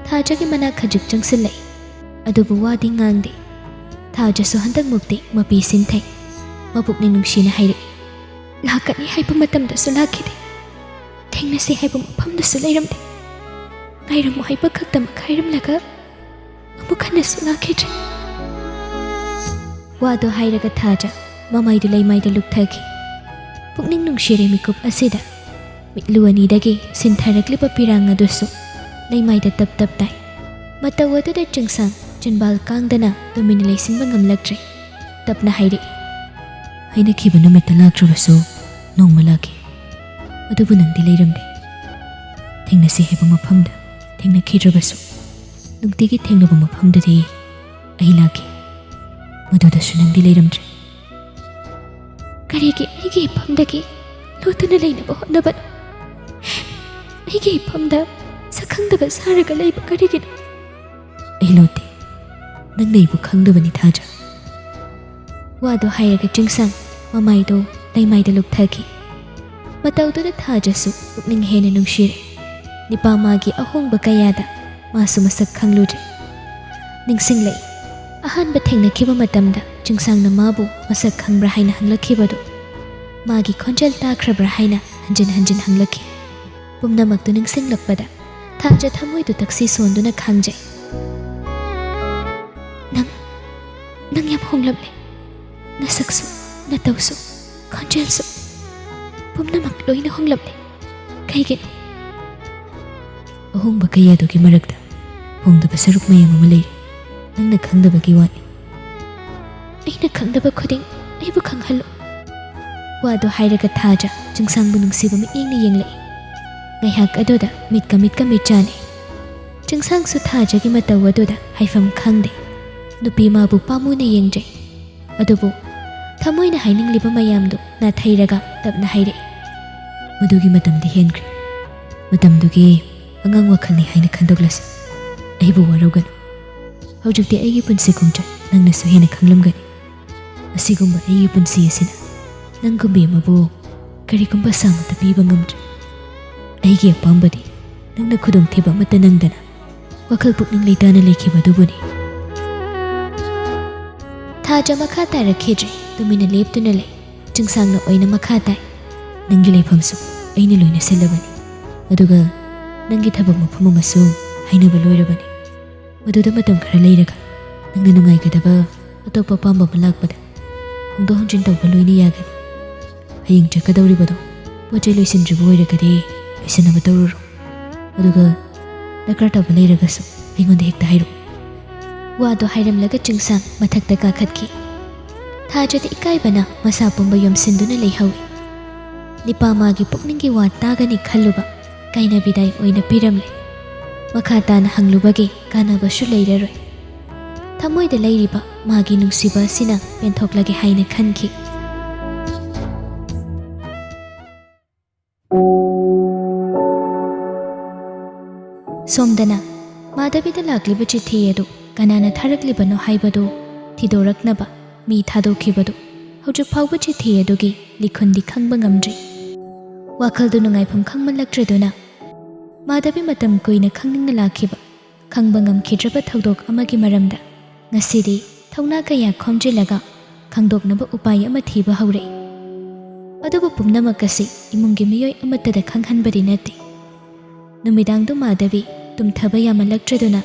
ꯊꯥꯖꯒꯤ ꯃꯅꯥꯛ ꯈꯖꯤꯛ ꯆꯪꯁꯤꯜꯂꯛꯏ꯫ ꯑꯗꯨꯕꯨ ꯋꯥꯗꯤ ꯉꯥꯡꯗꯦ꯫ ꯊꯥꯖꯁꯨ ꯍꯟꯗꯛꯃꯨꯛꯇꯤ ꯃꯄꯤ ꯁꯤꯟꯊꯩ꯫ ꯃꯄꯨꯛꯅꯤꯡ ꯅꯨꯡꯁꯤꯅ ꯍꯥꯏꯔꯛꯏ, "ꯂꯥꯛꯀꯅꯤ ꯍꯥꯏꯕ ꯃꯇꯝꯗꯁꯨ ꯂꯥꯛꯈꯤꯗꯦ, ꯊꯦꯡꯅꯁꯤ ꯍꯥꯏꯕ ꯃꯐꯝꯗꯁꯨ ꯂꯩꯔꯝꯗꯦ꯫ ꯉꯥꯏꯔꯝꯃꯨ ꯍꯥꯏꯕ ꯈꯛꯇꯃꯛ ꯍꯥꯏꯔꯝꯂꯒ ꯑꯃꯨꯛ ꯍꯟꯅꯁꯨ ꯂꯥꯛꯈꯤꯗ꯭ꯔꯦ꯫" ꯋꯥꯗꯨ ꯍꯥꯏꯔꯒ ꯊꯥꯖ ꯃꯃꯥꯏꯗꯨ ꯂꯩꯃꯥꯏꯗ ꯂꯨꯞꯊꯈꯤ꯫ ꯄꯨꯛꯅꯤꯡ ꯅꯨꯡꯁꯤꯔꯦ ꯃꯤꯀꯨꯞ ꯑꯁꯤꯗ ꯃꯤꯠꯂꯨ ꯑꯅꯤꯗꯒꯤ ꯁꯤꯟꯊꯔꯛꯂꯤꯕ ꯄꯤꯔꯥꯡ ꯑꯗꯨꯁꯨ ꯂꯩꯃꯥꯏꯗ ꯇꯞ ꯇꯞ ꯇꯥꯏ꯫ ꯃꯇꯧ ꯑꯗꯨꯗ ꯆꯤꯡꯁꯥꯡ ꯆꯤꯟꯕꯥꯜ ꯀꯥꯡꯗꯅ ꯇꯨꯃꯤꯟꯅ ꯂꯩꯁꯤꯟꯕ ꯉꯝꯂꯛꯇ꯭ꯔꯦ꯫ ꯇꯞꯅ ꯍꯥꯏꯔꯛꯏ, "ꯍꯥꯏꯅꯈꯤꯕ ꯅꯨꯃꯤꯠꯇ ꯂꯥꯛꯇ꯭ꯔꯕꯁꯨ ꯅꯣꯡꯃ ꯂꯥꯛꯈꯤ꯫ ꯑꯗꯨꯕꯨ ꯅꯪꯗꯤ ꯂꯩꯔꯝꯗꯦ꯫" ꯊꯦꯡꯅꯁꯤ ꯍꯥꯏꯕ ꯃꯐꯝꯗ ꯊꯦꯡꯅꯈꯤꯗ꯭ꯔꯕꯁꯨ, ꯅꯨꯡꯇꯤꯒꯤ ꯊꯦꯡꯅꯕ ꯃꯐꯝꯗꯗꯤ ꯑꯩ ꯂꯥꯛꯈꯤ꯫ ꯃꯗꯨꯗꯁꯨ ꯅꯪꯗꯤ ꯂꯩꯔꯝꯗ꯭ꯔꯦ꯫ "ꯀꯔꯤꯒꯤ ꯑꯩꯒꯤ ꯏꯐꯝꯗꯒꯤ ꯂꯣꯠꯇꯨꯅ ꯂꯩꯅꯕ ꯍꯣꯠꯅꯕꯅꯣ? ꯑꯩꯒꯤ ꯏꯐꯝꯗ ꯁꯛꯈꯪꯗꯕ ꯁꯥꯔꯒ ꯂꯩꯕ ꯀꯔꯤꯒꯤꯅꯣ?" "ꯑꯩ ꯂꯣꯠꯇꯦ, ꯅꯪꯅ ꯑꯩꯕꯨ ꯈꯪꯗꯕꯅꯤ ꯊꯥꯖ꯫" ꯋꯥꯗꯣ ꯍꯥꯏꯔꯒ ꯆꯤꯡꯁꯥꯡ ꯃꯃꯥꯏꯗꯣ ꯂꯩꯃꯥꯏꯗ ꯂꯨꯞꯊꯈꯤ꯫ ꯃꯇꯧꯗꯨꯗ ꯊꯥꯖꯁꯨ ꯄꯨꯛꯅꯤꯡ ꯍꯦꯟꯅ ꯅꯨꯡꯁꯤꯔꯦ꯫ ꯅꯤꯄꯥ ꯃꯥꯒꯤ ꯑꯍꯣꯡꯕ ꯀꯌꯥꯗ ꯃꯥꯁꯨ ꯃꯁꯛ ꯈꯪꯂꯨꯗ꯭ꯔꯦ꯫ ꯅꯤꯡꯁꯤꯡꯂꯛꯏ, ꯑꯍꯥꯟꯕ ꯊꯦꯡꯅꯈꯤꯕ ꯃꯇꯝꯗ ꯆꯤꯡꯁꯥꯡꯅ ꯃꯥꯕꯨ ꯃꯁꯛ ꯈꯪꯕ꯭ꯔꯥ ꯍꯥꯏꯅ ꯍꯪꯂꯛꯈꯤꯕꯗꯨ, ꯃꯥꯒꯤ ꯈꯣꯟꯖꯦꯜ ꯇꯥꯈ꯭ꯔꯕ꯭ꯔꯥ ꯍꯥꯏꯅ ꯍꯟꯖꯤꯟ ꯍꯟꯖꯤꯟ ꯍꯪꯂꯛꯈꯤ꯫ ꯄꯨꯝꯅꯃꯛꯇꯨ ꯅꯤꯡꯁꯤꯡꯂꯛꯄꯗ ꯊꯥꯖ ꯊꯃꯣꯏꯗꯨ ꯇꯛꯁꯤ ꯁꯣꯟꯗꯨꯅ ꯈꯥꯡꯖꯩ꯫ "ꯅꯪ, ꯅꯪ ꯌꯥꯝ ꯍꯣꯡꯂꯝꯂꯦ꯫ ꯅꯁꯛꯁꯨ, ꯅꯇꯧꯁꯨ, ꯈꯣꯟꯖꯦꯜꯁꯨ, ꯄꯨꯝꯅꯃꯛ ꯂꯣꯏꯅ ꯍꯣꯡꯂꯝꯂꯦ꯫ ꯀꯩꯒꯤꯅꯣ?" "ꯑꯍꯣꯡꯕ ꯀꯌꯥꯗꯨꯒꯤ ꯃꯔꯛꯇ ꯍꯣꯡꯗꯕ ꯁꯔꯨꯛ ꯃꯌꯥꯝ ꯑꯃ ꯂꯩꯔꯤ꯫ ꯅꯪꯅ ꯈꯪꯗꯕꯒꯤ ꯋꯥꯅꯤ꯫" "ꯑꯩꯅ ꯈꯪꯗꯕ ꯈꯨꯗꯤꯡ ꯑꯩꯕꯨ ꯈꯪꯍꯜꯂꯨ꯫" ꯋꯥꯗꯨ ꯍꯥꯏꯔꯒ ꯊꯥꯖ ꯆꯤꯡꯁꯥꯡꯕꯨ ꯅꯨꯡꯁꯤꯕ ꯃꯤꯠꯌꯦꯡꯅ ꯌꯦꯡꯂꯛꯏ꯫ ꯉꯥꯏꯍꯥꯛ ꯑꯗꯨꯗ ꯃꯤꯠꯀ ꯃꯤꯠꯀ ꯃꯤꯠ ꯆꯥꯟꯅꯩ꯫ ꯆꯤꯡꯁꯥꯡꯁꯨ ꯊꯥꯖꯒꯤ ꯃꯇꯧ ꯑꯗꯨꯗ ꯍꯥꯏꯐꯝ ꯈꯪꯗꯦ꯫ ꯅꯨꯄꯤ ꯃꯥꯕꯨ ꯄꯥꯝꯃꯨꯅ ꯌꯦꯡꯖꯩ꯫ ꯑꯗꯨꯕꯨ ꯊꯃꯣꯏꯅ ꯍꯥꯏꯅꯤꯡꯂꯤꯕ ꯃꯌꯥꯝꯗꯨ ꯅꯥꯊꯩꯔꯒ ꯇꯞꯅ ꯍꯥꯏꯔꯛꯏ꯫ "ꯃꯗꯨꯒꯤ ꯃꯇꯝꯗꯤ ꯍꯦꯟꯈ꯭ꯔꯦ꯫ ꯃꯇꯝꯗꯨꯒꯤ ꯑꯉꯥꯡ ꯋꯥꯈꯜꯅꯤ ꯍꯥꯏꯅ ꯈꯟꯗꯣꯛꯂꯁꯤ꯫ ꯑꯩꯕꯨ ꯋꯥꯔꯧꯒꯅꯨ꯫ ꯍꯧꯖꯤꯛꯇꯤ ꯑꯩꯒꯤ ꯄꯨꯟꯁꯤ ꯈꯣꯡꯆꯠ ꯅꯪꯅꯁꯨ ꯍꯦꯟꯅ ꯈꯪꯂꯝꯒꯅꯤ꯫ ꯑꯁꯤꯒꯨꯝꯕ ꯑꯩꯒꯤ ꯄꯨꯟꯁꯤ ꯑꯁꯤꯗ ꯅꯪꯒꯨꯝꯕꯤ ꯑꯃꯕꯨ ꯀꯔꯤꯒꯨꯝꯕ ꯑꯁꯥ ꯑꯃꯠꯇ ꯄꯤꯕ ꯉꯝꯗ꯭ꯔꯦ꯫ ꯑꯩꯒꯤ ꯑꯄꯥꯝꯕꯗꯤ ꯅꯪꯅ ꯈꯨꯗꯣꯡꯊꯤꯕ ꯑꯃꯠꯇ ꯅꯪꯗꯅ ꯋꯥꯈꯜ ꯄꯨꯛꯅꯤꯡ ꯂꯩꯇꯥꯅ ꯂꯩꯈꯤꯕ ꯑꯗꯨꯕꯨꯅꯤ꯫" ꯊꯥꯖ ꯃꯈꯥ ꯇꯥꯔꯛꯈꯤꯗ꯭ꯔꯦ꯫ ꯇꯨꯃꯤꯟꯅ ꯂꯦꯞꯇꯨꯅ ꯂꯩ꯫ ꯆꯤꯡꯁꯥꯡꯅ ꯑꯣꯏꯅ ꯃꯈꯥ ꯇꯥꯏ꯫ "ꯅꯪꯒꯤ ꯂꯩꯐꯝꯁꯨ ꯑꯩꯅ ꯂꯣꯏꯅ ꯁꯤꯜꯂꯕꯅꯤ꯫ ꯑꯗꯨꯒ ꯅꯪꯒꯤ ꯊꯕꯛ ꯃꯐꯝ ꯑꯃꯁꯨ ꯍꯥꯏꯅꯕ ꯂꯣꯏꯔꯕꯅꯤ꯫ ꯃꯗꯨꯗ ꯃꯇꯝ ꯈꯔ ꯂꯩꯔꯒ ꯅꯪꯅ ꯅꯨꯡꯉꯥꯏꯒꯗꯕ ꯑꯇꯣꯞꯄ ꯑꯄꯥꯝꯕ ꯑꯃ ꯂꯥꯛꯄꯗ ꯍꯣꯡꯗꯣꯛ ꯍꯣꯡꯖꯤꯟ ꯇꯧꯕ ꯂꯣꯏꯅ ꯌꯥꯒꯅꯤ꯫ ꯍꯌꯦꯡ ꯆꯠꯀꯗꯧꯔꯤꯕꯗꯣ ꯄꯣꯠ ꯆꯩ ꯂꯣꯏꯁꯤꯟꯗ꯭ꯔꯤꯕ ꯑꯣꯏꯔꯒꯗꯤ ꯂꯣꯏꯁꯤꯟꯅꯕ ꯇꯧꯔꯨꯔꯣ꯫ ꯑꯗꯨꯒ ꯗꯔꯀꯥꯔ ꯇꯥꯕ ꯂꯩꯔꯒꯁꯨ ꯑꯩꯉꯣꯟꯗ ꯍꯦꯛꯇ ꯍꯥꯏꯔꯛꯎ꯫" ꯋꯥꯗꯣ ꯍꯥꯏꯔꯝꯂꯒ ꯆꯤꯡꯁꯥꯡ ꯃꯊꯛꯇ ꯀꯥꯈꯠꯈꯤ꯫ ꯊꯥꯖꯗꯤ ꯏꯀꯥꯏꯕꯅ ꯃꯁꯥ ꯄꯨꯝꯕ ꯌꯣꯝꯁꯤꯟꯗꯨꯅ ꯂꯩꯍꯧꯏ꯫ ꯅꯤꯄꯥ ꯃꯥꯒꯤ ꯄꯨꯛꯅꯤꯡꯒꯤ ꯋꯥ ꯇꯥꯒꯅꯤ ꯈꯜꯂꯨꯕ ꯑꯩꯅ ꯕꯤꯗꯥꯏ ꯑꯣꯏꯅ ꯄꯤꯔꯝꯂꯦ꯫ ꯃꯈꯥ ꯇꯥꯅ ꯍꯪꯂꯨꯕꯒꯤ ꯀꯥꯟꯅꯕꯁꯨ ꯂꯩꯔꯔꯣꯏ꯫ ꯊꯃꯣꯏꯗ ꯂꯩꯔꯤꯕ ꯃꯥꯒꯤ ꯅꯨꯡꯁꯤꯕ ꯑꯁꯤꯅ ꯄꯦꯟꯊꯣꯛꯂꯒꯦ ꯍꯥꯏꯅ ꯈꯟꯈꯤ꯫ ꯁꯣꯝꯗꯅ ꯃꯥꯙꯕꯤꯗ ꯂꯥꯛꯂꯤꯕ ꯆꯤꯊꯤ ꯑꯗꯨ ꯀꯅꯥꯅ ꯊꯥꯔꯛꯂꯤꯕꯅꯣ ꯍꯥꯏꯕꯗꯨ ꯊꯤꯗꯣꯔꯛꯅꯕ ꯃꯤ ꯊꯥꯗꯣꯛꯈꯤꯕꯗꯨ ꯍꯧꯖꯤꯛ ꯐꯥꯎꯕ ꯆꯤꯊꯤ ꯑꯗꯨꯒꯤ ꯂꯤꯈꯨꯟꯗꯤ ꯈꯪꯕ ꯉꯝꯗ꯭ꯔꯤ꯫ ꯋꯥꯈꯜꯗꯨ ꯅꯨꯡꯉꯥꯏꯐꯝ ꯈꯪꯃꯜꯂꯛꯇ꯭ꯔꯗꯨꯅ ꯃꯥꯙꯕꯤ ꯃꯇꯝ ꯀꯨꯏꯅ ꯈꯪꯅꯤꯡꯅ ꯂꯥꯛꯈꯤꯕ ꯈꯪꯕ ꯉꯝꯈꯤꯗ꯭ꯔꯕ ꯊꯧꯗꯣꯛ ꯑꯃꯒꯤ ꯃꯔꯝꯗ ꯉꯁꯤꯗꯤ ꯊꯧꯅꯥ ꯀꯌꯥ ꯈꯣꯝꯖꯤꯜꯂꯒ ꯈꯪꯗꯣꯛꯅꯕ ꯎꯄꯥꯏ ꯑꯃ ꯊꯤꯕ ꯍꯧꯔꯛꯏ꯫ ꯑꯗꯨꯕꯨ ꯄꯨꯝꯅꯃꯛ ꯑꯁꯤ ꯏꯃꯨꯡꯒꯤ ꯃꯤꯑꯣꯏ ꯑꯃꯠꯇꯗ ꯈꯪꯍꯟꯕꯗꯤ ꯅꯠꯇꯦ꯫ ꯅꯨꯃꯤꯗꯥꯡꯗꯨ ꯃꯥꯙꯕꯤ ꯇꯨꯝꯊꯕ ꯌꯥꯃꯜꯂꯛꯇ꯭ꯔꯗꯨꯅ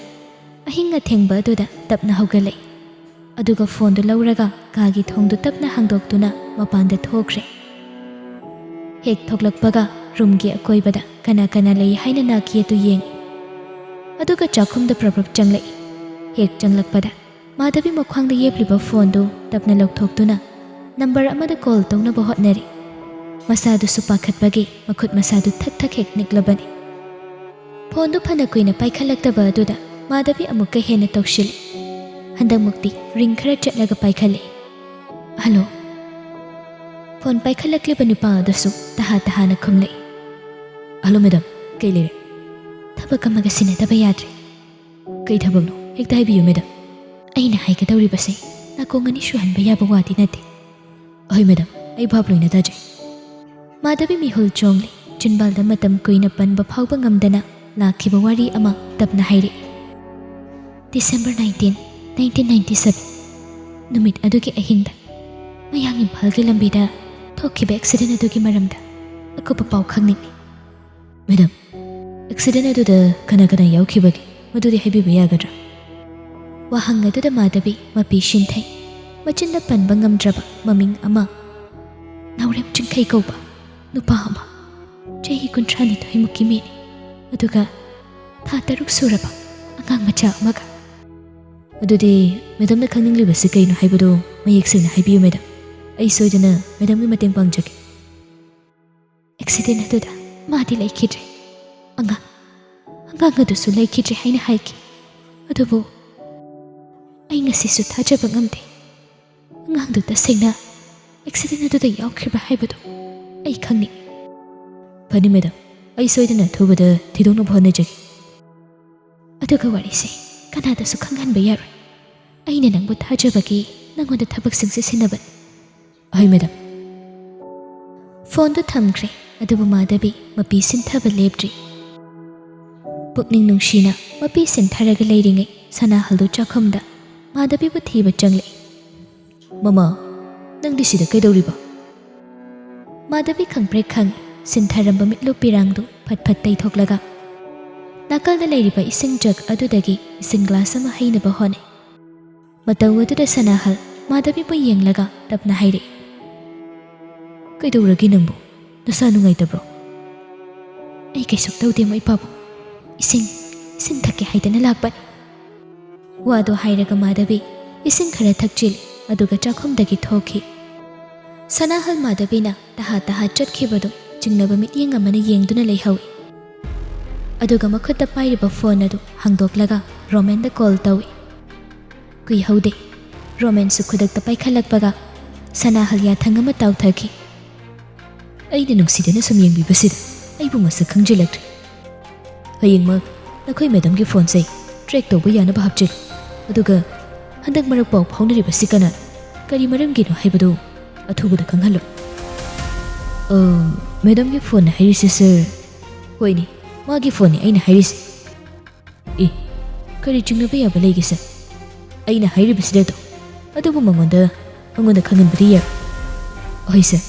ꯑꯍꯤꯡ ꯑꯊꯦꯡꯕ ꯑꯗꯨꯗ ꯇꯞꯅ ꯍꯧꯒꯠꯂꯛꯏ꯫ ꯑꯗꯨꯒ ꯐꯣꯟꯗꯨ ꯂꯧꯔꯒ ꯀꯥꯒꯤ ꯊꯣꯡꯗꯨ ꯇꯞꯅ ꯍꯥꯡꯗꯣꯛꯇꯨꯅ ꯃꯄꯥꯟꯗ ꯊꯣꯛꯈ꯭ꯔꯦ꯫ ꯍꯦꯛ ꯊꯣꯛꯂꯛꯄꯒ ꯔꯨꯝꯒꯤ ꯑꯀꯣꯏꯕꯗ ꯀꯅꯥ ꯀꯅꯥ ꯂꯩ ꯍꯥꯏꯅ ꯅꯥꯛ ꯌꯦꯠꯇꯨ ꯌꯦꯡꯏ꯫ ꯑꯗꯨꯒ ꯆꯥꯛꯈꯨꯝꯗ ꯄ꯭ꯔꯞ ꯄ꯭ꯔꯞ ꯆꯪꯂꯛꯏ꯫ ꯍꯦꯛ ꯆꯪꯂꯛꯄꯗ ꯃꯥꯙꯕꯤ ꯃꯈ꯭ꯋꯥꯡꯗ ꯌꯦꯞꯂꯤꯕ ꯐꯣꯟꯗꯨ ꯇꯞꯅ ꯂꯧꯊꯣꯛꯇꯨꯅ ꯅꯝꯕꯔ ꯑꯃꯗ ꯀꯣꯜ ꯇꯧꯅꯕ ꯍꯣꯠꯅꯔꯤ꯫ ꯃꯁꯥꯗꯨꯁꯨ ꯄꯥꯈꯠꯄꯒꯤ ꯃꯈꯨꯠ ꯃꯁꯥꯗꯨ ꯊꯛ ꯊꯛ ꯍꯦꯛ ꯅꯤꯛꯂꯕꯅꯤ꯫ ꯐꯣꯟꯗꯨ ꯐꯅ ꯀꯨꯏꯅ ꯄꯥꯏꯈꯠꯂꯛꯇꯕ ꯑꯗꯨꯗ ꯃꯥꯙꯕꯤ ꯑꯃꯨꯛꯀ ꯍꯦꯟꯅ ꯇꯧꯁꯤꯜꯂꯤ꯫ ꯍꯟꯗꯛꯃꯨꯛꯇꯤ ꯔꯤꯡ ꯈꯔ ꯆꯠꯂꯒ ꯄꯥꯏꯈꯠꯂꯛꯏ꯫ "ꯍꯜꯂꯣ?" ꯐꯣꯟ ꯄꯥꯏꯈꯠꯂꯛꯂꯤꯕ ꯅꯨꯄꯥ ꯑꯗꯨꯁꯨ ꯇꯍꯥ ꯇꯍꯥꯅ ꯈꯨꯝꯂꯛꯏ꯫ "ꯍꯜꯂꯣ ꯃꯦꯗꯥꯝ, ꯀꯩ ꯂꯩꯔꯦ?" "ꯊꯕꯛ ꯑꯃꯒ ꯁꯤꯟꯅꯗꯕ ꯌꯥꯗ꯭ꯔꯦ꯫" "ꯀꯩ ꯊꯕꯛꯅꯣ? ꯍꯦꯛꯇ ꯍꯥꯏꯕꯤꯌꯨ ꯃꯦꯗꯥꯝ꯫" "ꯑꯩꯅ ꯍꯥꯏꯒꯗꯧꯔꯤꯕꯁꯦ ꯅꯥꯀꯣꯡ ꯑꯅꯤ ꯁꯨꯍꯟꯕ ꯌꯥꯕ ꯋꯥꯗꯤ ꯅꯠꯇꯦ꯫" "ꯑꯍꯣꯏ ꯃꯦꯗꯥꯝ, ꯑꯩ ꯚꯥꯞ ꯂꯣꯏꯅ ꯇꯥꯖꯩ꯫" ꯃꯥꯙꯕꯤ ꯃꯤꯍꯨꯜ ꯆꯣꯡꯂꯤ꯫ ꯆꯤꯟꯕꯥꯜꯗ ꯃꯇꯝ ꯀꯨꯏꯅ ꯄꯟꯕ ꯐꯥꯎꯕ ꯉꯝꯗꯅ ꯂꯥꯛꯈꯤꯕ ꯋꯥꯔꯤ ꯑꯃ ꯇꯞꯅ ꯍꯥꯏꯔꯛꯏ꯫ "December nineteen, nineteen ninety seven, ꯅꯨꯃꯤꯠ ꯑꯗꯨꯒꯤ ꯑꯍꯤꯡꯗ ꯃꯌꯥꯡ ꯏꯝꯐꯥꯜꯒꯤ ꯂꯝꯕꯤꯗ ꯊꯣꯛꯈꯤꯕ ꯑꯦꯛꯁꯤꯗꯦꯟ ꯑꯗꯨꯒꯤ ꯃꯔꯝꯗ ꯑꯀꯨꯞꯄ ꯄꯥꯎ ꯈꯪꯅꯤꯡꯏ꯫" "ꯃꯦꯗꯥꯝ, ꯑꯦꯛꯁꯤꯗꯦꯟ ꯑꯗꯨꯗ ꯀꯅꯥ ꯀꯅꯥ ꯌꯥꯎꯈꯤꯕꯒꯦ? ꯃꯗꯨꯗꯤ ꯍꯥꯏꯕꯤꯕ ꯌꯥꯒꯗ꯭ꯔꯥ?" ꯋꯥꯍꯪ ꯑꯗꯨꯗ ꯃꯥꯙꯕꯤ ꯃꯄꯤ ꯁꯤꯟꯊꯩ꯫ ꯃꯆꯤꯟꯗ ꯄꯟꯕ ꯉꯝꯗ꯭ꯔꯕ ꯃꯃꯤꯡ ꯑꯃ, ꯅꯥꯎꯔꯦꯝ ꯆꯤꯡꯈꯩ ꯀꯧꯕ ꯅꯨꯄꯥ ꯑꯃ, ꯆꯍꯤ ꯀꯨꯟꯊ꯭ꯔꯥ ꯅꯤꯊꯣꯏ ꯃꯨꯛꯀꯤ ꯃꯤꯅꯤ, ꯑꯗꯨꯒ ꯊꯥ ꯇꯔꯨꯛ ꯁꯨꯔꯕ ꯑꯉꯥꯡ ꯃꯆꯥ ꯑꯃꯒ꯫ "ꯑꯗꯨꯗꯤ ꯃꯦꯗꯥꯝꯅ ꯈꯪꯅꯤꯡꯂꯤꯕꯁꯤ ꯀꯩꯅꯣ ꯍꯥꯏꯕꯗꯨ ꯃꯌꯦꯛ ꯁꯦꯡꯅ ꯍꯥꯏꯕꯤꯌꯨ ꯃꯦꯗꯥꯝ꯫ ꯑꯩ ꯁꯣꯏꯗꯅ ꯃꯦꯗꯥꯝꯒꯤ ꯃꯇꯦꯡ ꯄꯥꯡꯖꯒꯦ꯫" "ꯑꯦꯛꯁꯤꯗꯦꯟ ꯑꯗꯨꯗ ꯃꯥꯗꯤ ꯂꯩꯈꯤꯗ꯭ꯔꯦ꯫ ꯑꯉꯥꯡ ꯑꯉꯥꯡ ꯑꯗꯨꯁꯨ ꯂꯩꯈꯤꯗ꯭ꯔꯦ ꯍꯥꯏꯅ ꯍꯥꯏꯈꯤ꯫ ꯑꯗꯨꯕꯨ ꯑꯩ ꯉꯁꯤꯁꯨ ꯊꯥꯖꯕ ꯉꯝꯗꯦ꯫ ꯑꯉꯥꯡꯗꯨ ꯇꯁꯦꯡꯅ ꯑꯦꯛꯁꯤꯗꯦꯟ ꯑꯗꯨꯗ ꯌꯥꯎꯈꯤꯕ꯭ꯔꯥ ꯍꯥꯏꯕꯗꯨ ꯑꯩ ꯈꯪꯅꯤꯡꯏ꯫ ꯐꯅꯤ ꯃꯦꯗꯥꯝ, ꯑꯩ ꯁꯣꯏꯗꯅ ꯑꯊꯨꯕꯗ ꯊꯤꯗꯣꯛꯅꯕ ꯍꯣꯠꯅꯖꯒꯦ꯫ ꯑꯗꯨꯒ ꯋꯥꯔꯤꯁꯦ ꯀꯅꯥꯗꯁꯨ ꯈꯪꯍꯟꯕ ꯌꯥꯔꯣꯏ꯫ ꯑꯩꯅ ꯅꯪꯕꯨ ꯊꯥꯖꯕꯒꯤ ꯅꯪꯉꯣꯟꯗ ꯊꯕꯛꯁꯤꯡꯁꯦ ꯁꯤꯟꯅꯕꯅꯤ꯫ ꯑꯍꯣꯏ ꯃꯦꯗꯥꯝ꯫ ꯐꯣꯟꯗꯨ ꯊꯝꯈ꯭ꯔꯦ꯫ ꯑꯗꯨꯕꯨ ꯃꯥꯙꯕꯤ ꯃꯄꯤ ꯁꯤꯟꯊꯕ ꯂꯦꯞꯇ꯭ꯔꯤ꯫ ꯄꯨꯛꯅꯤꯡ ꯅꯨꯡꯁꯤꯅ ꯃꯄꯤ ꯁꯤꯟꯊꯔꯒ ꯂꯩꯔꯤꯉꯩ ꯁꯅꯥꯍꯜꯗꯨ ꯆꯥꯛꯈꯨꯝꯗ ꯃꯥꯙꯕꯤꯕꯨ ꯊꯤꯕ ꯆꯪꯂꯛꯏ꯫ "ꯃꯃꯥ, ꯅꯪꯗꯤ ꯁꯤꯗ ꯀꯩꯗꯧꯔꯤꯕ?" ꯃꯥꯙꯕꯤ ꯈꯪꯄ꯭ꯔꯦꯛ ꯈꯪꯏ꯫ ꯁꯤꯟꯊꯔꯝꯕ ꯃꯤꯠꯂꯨ ꯄꯤꯔꯥꯡꯗꯨ ꯐꯠ ꯐꯠ ꯇꯩꯊꯣꯛꯂꯒ ꯅꯥꯀꯜꯗ ꯂꯩꯔꯤꯕ ꯏꯁꯤꯡ ꯖꯒ ꯑꯗꯨꯗꯒꯤ ꯏꯁꯤꯡ ꯒ꯭ꯂꯥꯁ ꯑꯃ ꯍꯩꯅꯕ ꯍꯣꯠꯅꯩ꯫ ꯃꯇꯧ ꯑꯗꯨꯗ ꯁꯅꯥꯍꯜ ꯃꯥꯙꯕꯤꯕꯨ ꯌꯦꯡꯂꯒ ꯇꯞꯅ ꯍꯥꯏꯔꯛꯏ, "ꯀꯩꯗꯧꯔꯒꯦ ꯅꯪꯕꯨ? ꯅꯁꯥ ꯅꯨꯡꯉꯥꯏꯇꯕ꯭ꯔꯣ?" "ꯑꯩ ꯀꯩꯁꯨ ꯇꯧꯗꯦ, ꯃꯩ ꯄꯥꯕꯨꯡ꯫ ꯏꯁꯤꯡ, ꯏꯁꯤꯡ ꯊꯛꯀꯦ ꯍꯥꯏꯗꯅ ꯂꯥꯛꯄꯅꯤ꯫" ꯋꯥꯗꯨ ꯍꯥꯏꯔꯒ ꯃꯥꯙꯕꯤ ꯏꯁꯤꯡ ꯈꯔ ꯊꯛꯆꯤꯜꯂꯤ, ꯑꯗꯨꯒ ꯆꯥꯛꯈꯨꯝꯗꯒꯤ ꯊꯣꯛꯈꯤ꯫ ꯁꯅꯥꯍꯜ ꯃꯥꯙꯕꯤꯅ ꯇꯍꯥ ꯇꯍꯥ ꯆꯠꯈꯤꯕꯗꯨ ꯆꯤꯡꯅꯕ ꯃꯤꯠꯌꯦꯡ ꯑꯃꯅ ꯌꯦꯡꯗꯨꯅ ꯂꯩꯍꯧꯏ꯫ ꯑꯗꯨꯒ ꯃꯈꯨꯠꯇ ꯄꯥꯏꯔꯤꯕ ꯐꯣꯟ ꯑꯗꯨ ꯍꯥꯡꯗꯣꯛꯂꯒ ꯔꯣꯃꯦꯟꯗ ꯀꯣꯜ ꯇꯧꯏ꯫ ꯀꯨꯏꯍꯧꯗꯦ, ꯔꯣꯃꯦꯟꯁꯨ ꯈꯨꯗꯛꯇ ꯄꯥꯏꯈꯠꯂꯛꯄꯒ ꯁꯅꯥꯍꯜ ꯌꯥꯊꯪ ꯑꯃ ꯇꯥꯎꯊꯈꯤ꯫ "ꯑꯩꯅ ꯅꯨꯡꯁꯤꯗꯅ ꯁꯨꯝ ꯌꯦꯡꯕꯤꯕꯁꯤꯗ ꯑꯩꯕꯨ ꯃꯁꯛ ꯈꯪꯖꯤꯜꯂꯛꯇ꯭ꯔꯦ꯫ ꯍꯌꯦꯡꯃꯛ ꯅꯈꯣꯏ ꯃꯦꯗꯝꯒꯤ ꯐꯣꯟꯁꯦ ꯇ꯭ꯔꯦꯛ ꯇꯧꯕ ꯌꯥꯅꯕ ꯍꯥꯞꯆꯤꯜꯂꯨ, ꯑꯗꯨꯒ ꯍꯟꯗꯛ ꯃꯔꯛ ꯄꯥꯎ ꯐꯥꯎꯅꯔꯤꯕꯁꯤ ꯀꯅꯥꯅꯣ, ꯀꯔꯤ ꯃꯔꯝꯒꯤꯅꯣ ꯍꯥꯏꯕꯗꯨ ꯑꯊꯨꯕꯗ ꯈꯪꯍꯜꯂꯨ꯫" "ꯑ, ꯃꯦꯗꯝꯒꯤ ꯐꯣꯟꯅ ꯍꯥꯏꯔꯤꯁꯦ, ꯁꯥꯔ?" "ꯍꯣꯏꯅꯦ, ꯃꯥꯒꯤ ꯐꯣꯟꯅꯤ ꯑꯩꯅ ꯍꯥꯏꯔꯤꯁꯦ꯫" "ꯑꯦ, ꯀꯔꯤ ꯆꯤꯡꯅꯕ ꯌꯥꯕ ꯂꯩꯒꯦ, ꯁꯥꯔ? ꯑꯩꯅ ꯍꯥꯏꯔꯤꯕꯁꯤꯗ ꯑꯗꯨ, ꯑꯗꯨꯕꯨ ꯃꯉꯣꯟꯗ, ꯃꯉꯣꯟꯗ ꯈꯪꯍꯟꯕꯗꯤ ꯌꯥꯔꯣꯏ꯫" "ꯍꯣꯏ, ꯁꯥꯔ,